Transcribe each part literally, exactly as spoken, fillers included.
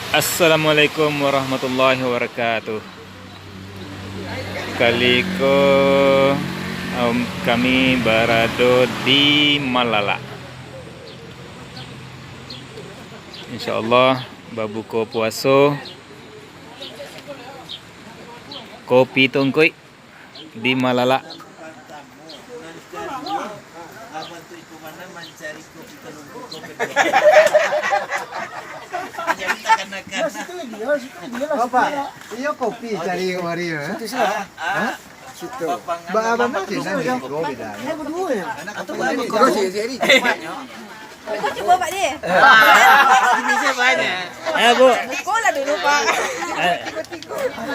Assalamualaikum warahmatullahi wabarakatuh. Kali ko, em, kami barado di Malalak. Insyaallah, babuko puaso, kopi tungkuik di Malalak. Bapak, iyo kopi cari kamari, eh? Hah? Situ. Ba-, abang mah kena ni, beda. Kau cuba, Pak, deh. Ah, ini siapa ni? Eh, Bu. Bukolah dulu, Pak. Eh.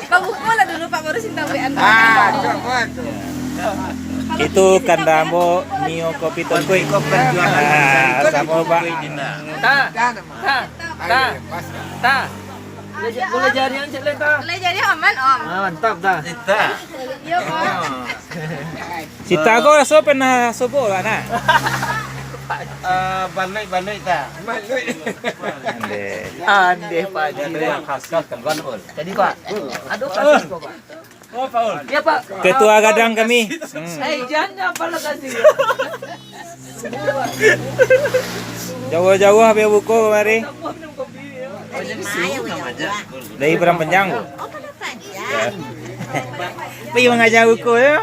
Bang, bukolah dulu, Pak, baru Sinta W A. Ah, cukup. Itu kanda ambo Nio Kopi Tungkuik. Ah, samo, Pak. Ta, ta, ta, ta. Boleh, boleh jari yang cek leh, ta. Boleh jari aman, Om. Ah, mantap, ta. Iyo, Pak. Sita ko raso pernah sobok lah, nak? Eh, baluik-baluik ta? Andeh. Andeh, Pak Haji. Khas-khas kan, Wan, Ul. Jadi, Pak, aduh, kasih kau, Pak. Oh, Pak Ul. Ya, Pak. Ketua gadang kami. Hmm. Eh, jangan, apalah kasih. Jauah-jauah biar buko kamari. Dari Padang Panjang, Bu. Pai mangaja buko, yo.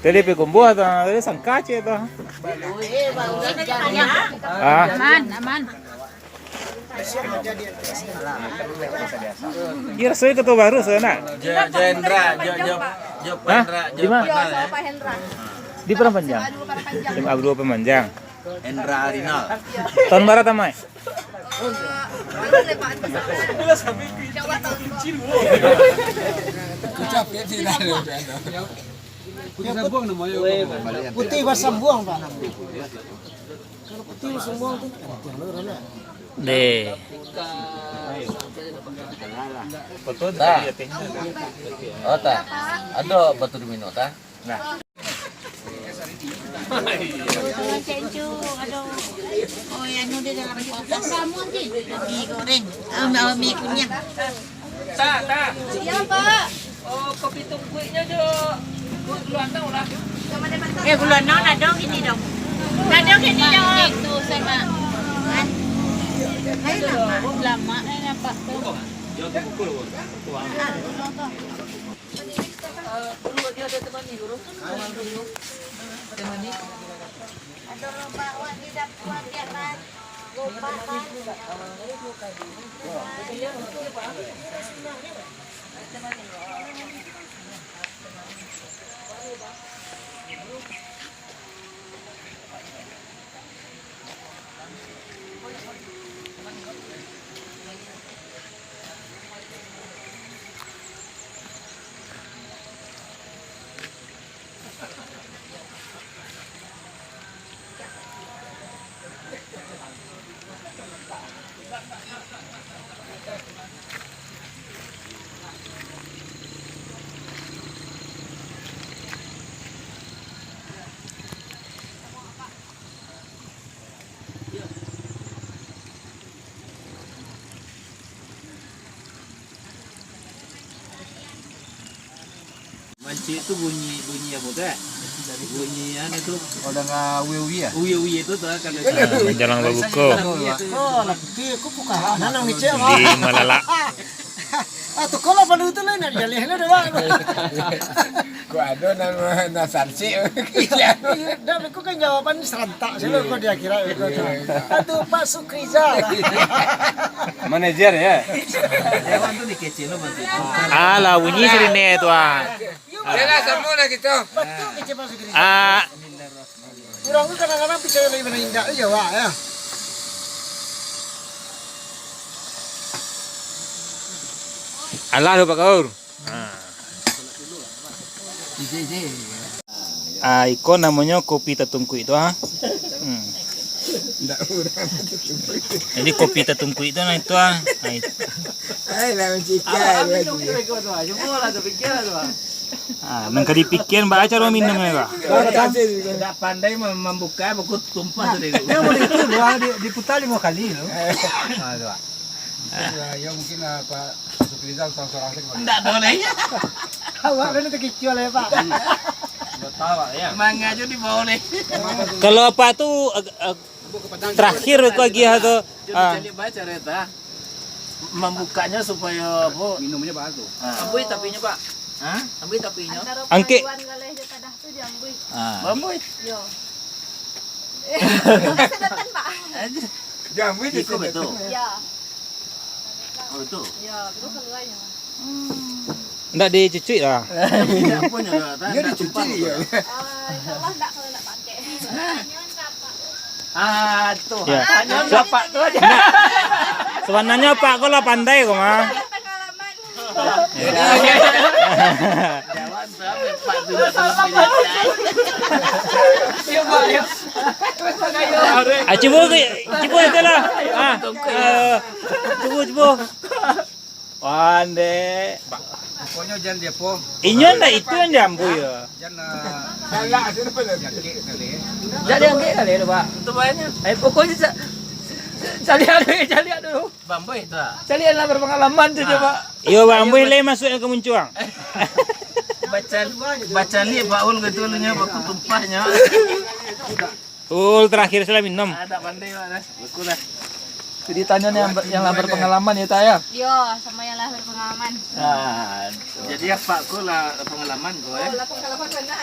Tadi pai kumbuah tu, tadi sangka cek tu. Ah. Aman, aman. Iyo, rasonyo ketua baru, sanak. Jo, Jo Hendra, Jo, Jo, Jo Hah? Hendra, Jo Di ma? Hendra, eh. Di Padang Panjang. S M A dua Padang Panjang. Hendra Arinal. Tahun bara tamaik? Putih Basambuang, Pak. Kalau Putih Basambuang tu, Deh. Ta. Oh, ta. Ado batu domino, ta? Nah. Cencu, aduh. Oh, yang anu di dalam kulkas. Mi goreng. Ah, mi, mi kunyah. Ta, ta. Iyo, Pak. Oh, kopi tungkuiknyo jo gulu anau lah. Eh, gulu anau nado kini dong. Nado kini dong. Itu sama. Kan? Lain lama. Lama, eh, nampak tu. Eh, guru, dia ada temani, guru. Temani, guru. Temani. Ada rumah awak di dapur, biar kan. Mancik tu bunyi, bunyi apo tu, eh? Bunyi anu tu. Oh, dengan uwi-uwi, ya? Uwi-uwi tu tu kan. Ah, manjalang babuko. Oh, lah putih, aku buka. Nah, nang ngecek, di Malalak. Ah, tu kalau palu tu lah nak jaleh lah dah. Kok ada nama, nama sansik. Iya, iya, dah, aku kan jawaban serentak sih lo, kok di akhirat, kok tu. Aduh, Pak Sukrizal. Manajer, ya? Alah, bunyi sirine tu, ah. Yalah, sama lah kita. Betul kecil Pak Sukrizal. Ah. Urang tu kadang-kadang picayo lagi bana indak tu, ya, Wak, ya. Alah tu, Pak Kaur. Ha. Ah, iko namonyo kopi tatungkuik tu, ha. Hmm. Ndak urang tatungkuik. Jadi kopi tatungkuik tu nah itu, ha. Nah, itu. Ai, lah mancik ikan. Cubolah tu, pikirlah tu. Ah, nan ka dipikian baa caro minumnyo ko. Indak pandai mem-, mambuka, buku tumpah tu dulu. Dia boleh itu, dua di-, diputar lima kali tu. Ah, tu, Pak. Ya, ya, mungkin, ah, Pak Sukrizal sorang-sorang saja. Indak boleh. Awak kan terkecuali ya, Pak. Indak tahu, Pak, ya. Mangga jo dibawa oleh. Kalau Apak tu, ag-, ag-, terakhir ko agiah tu. Jo ah. Dicari baca cerita. Mambukaknyo supayo apo? Minumnyo baru. Ah. Ambuih tapinyo, Pak. Hah? Ambuih tapinyo. Antaro angkek. Paduan galeh jo tadah tu jo ambuih. Ah. Ambuih. Yo. Sedotan, Pak. Aja. Jo ambuih. Iko betul. Ya. Oh, betul. Ya, baru kaluarnyo. Hmm. Ndak dicucuik lah. Iyo, dicuci iyo. Ah, insyaallah ndak kalau ndak pakai. Ah, tu. Ya. Tanyo Sa-, bapak tu aja. Ndak. Sabananyo Apak ko lah pandai ko mah. Pengalaman. Ya. Jawab sampai Pak tu. Iyo, Pak, iyo. Ah, cubo ke, cubo itu lah. Ah, eh, cubo, cubo. Wah, ndek. Pokoknyo jan dia po. Inyo ndak itu yang diambuih yo. Jan, ah, diangkek kali. Jan diangkek kali tu, Pak. Itu banyak. Eh, pokoknyo sa-, sa-, caliak dulu, caliak dulu. Bambuih tu, ah. Caliak lah berpengalaman tu, coba. Iyo, bambuih lai masuk yang ke muncuang. Baca, baca ni Pak Ul gitu, lu nya, baku tumpahnyo. Ul, terakhir sudah minum. Ah, tak pandai, Pak, dah. Baku dah. Jadi, tanyo ni yang ber-, yang lah berpengalaman ya, Ta, ya? Yo, samo yang lah berpengalaman. Ah, jadi, Apak ko lah pengalaman ko, eh? Oh, lah pengalaman bana.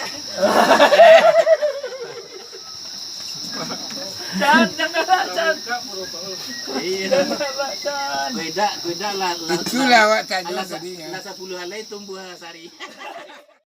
Chan, janganlah, Chan. Iyo. Janganlah, Chan. Beda, beda lah, lah. Itulah awak tanyo lah sa-, tadi, ya. Lah sapuluah alai tumbuah sari.